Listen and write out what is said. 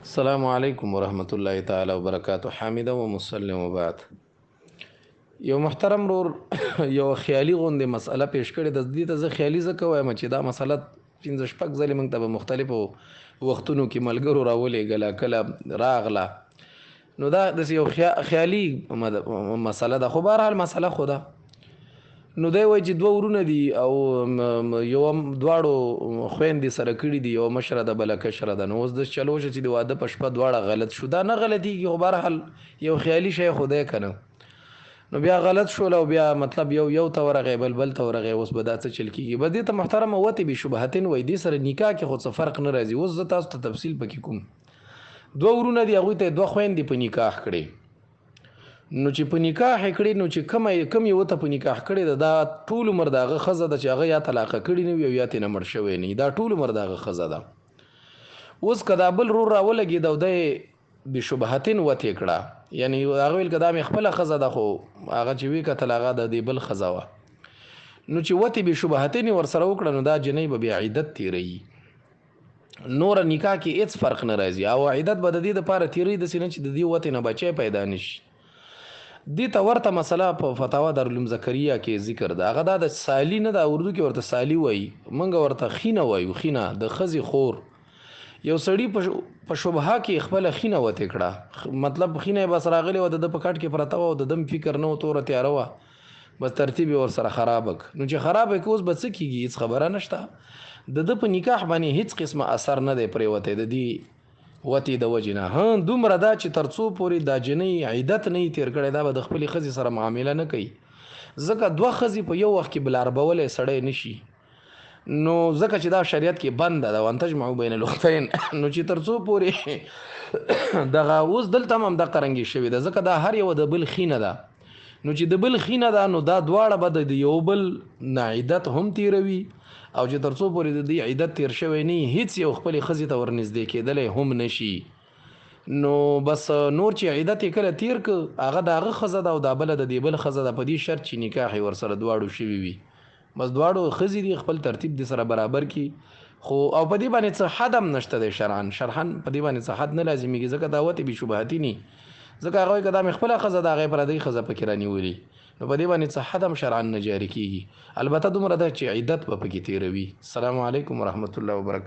السلام علیکم ورحمت الله تعالی وبرکاته. حامده و مسلم وبعد. یو محترم رور یو خیالي غوندې مسله پیش کړې ده. دې ته زه خیالي ځکه وایم چې دا مسله پنځه شپږ ځلې موږ ته په مختلفو وختونو کې ملګرو راولېږله، کله راغله. نو دا داسې یو خیالي مسله ده، خو بهرحال مسله خو ده. نو دی وایي چې دوه ورونه دي او یو دواړو خویندې سره کړي دي، یو مشره ده بله کشره ده. نو اوس داسې چل وشو چې د واده په شپه دواړه غلط شو. دا نه غلطېږي، خو بهرحال یو خیالي شی خو دی که نه. نو بیا غلط شول او بیا مطلب یو یو ته ورغی، بل بل ته ورغی. اوس به دا څه چل کېږي؟ بس دې ته محترمه وتې بې شبهتین وایي. دې سره نکاح کې خو څه فرق نه راځي. اوس زه تاسو ته تفصیل پکې کوم. دوه ورونه دي، هغوی ته دوه خویندې په نکاح کړې. نو چې په نکاح یې کړې، نو چې کوم یوه ته په نکاح کړې ده، دا ټول عمر د هغه ښځه ده چې هغه یا طلاقه کړې نه وي او یا ترې نه مړ شوی نه وي. دا ټول عمر د هغه ښځه ده. اوس که دا بل ورور راولګېد او دی بې شبهتین وتې کړه، یعنی هغه ویل که دا مې خپله ښځه ده، خو هغه چې ویې کتل هغه د دې بل ښځه وه. نو چې وتې بې شبهتین یې ورسره وکړه، نو دا جنۍ به بیا عدت تېروي. نوره نکاح کې هېڅ فرق نه راځي او عدت به د دې دپاره تېروي، داسې نه چې د دې وتې نه بچی پیدا نه شي. دې ته ورته مسله په فتاوا دارالعلوم زکریا کې ذکر ده. هغه دا د سالی نه ده، اردو کې ورته سالی وایي، موږ ورته خینه وایو. خینه د ښځې خور. یو سړي په شبهه کې خپله خینه وتې کړه، مطلب خینه یې بس راغلې وه، د ده په کټ کې پرته وه او د ده هم فکر نه و، توره تیاره وه، بس ترتیب یې ورسره خرابه کړ. نو چې خرابه کړ، اوس به څه کېږي؟ هېڅ خبره نشته. د ده په نکاح باندې هېڅ قسمه اثر نه دی پرېوتی د دې وتې د وجې نه. دومره ده چې تر څو پورې دا جنۍ عدت نه یې تېر کړی، دا به د خپلې ښځې سره معامله نه کوي، ځکه دوه ښځې په یو وخت کې بلاربولی سړی نه شي. نو ځکه چې دا شریعت کې بنده ده، وان تجمعوا بین الاختین. نو چې تر څو پورې دغه اوس دلته هم همدغه رنګې شوې ده، ځکه دا هر یو د بل خینه ده. نو چې د بل خینه ده، نو دا دواړه به د یو بل نه عدت هم تېروي، او چې تر څو پورې د دې عدت تېر شوی نه وي، هېڅ یو خپلې ښځې ته ورنږدې کېدلی هم نه شي. نو بس نور چې عدت یې کله تېر کړ، هغه د هغه ښځه ده او دا بله د دې بل ښځه ده، په دې شرط چې نکاح یې ورسره دواړو شوي وي. بس دواړو ښځې دي، خپل ترتیب دې سره برابر کړي. خو او په دې باندې څه حد هم نشته دی، شرعاً په دې باندې څه حد نه لازمېږي، ځکه دا وتې بې شبهتي ني. ځکه هغه وایي که دا مې خپله ښځه ده، هغه یې پردۍ ښځه پکې رانیولي، نو په دې باندې څه حد هم شرعاً نه جاري کېږي. البته دومره ده چې عدت به پکې تېروي. السلام علیکم ورحمت الله وبرکاته.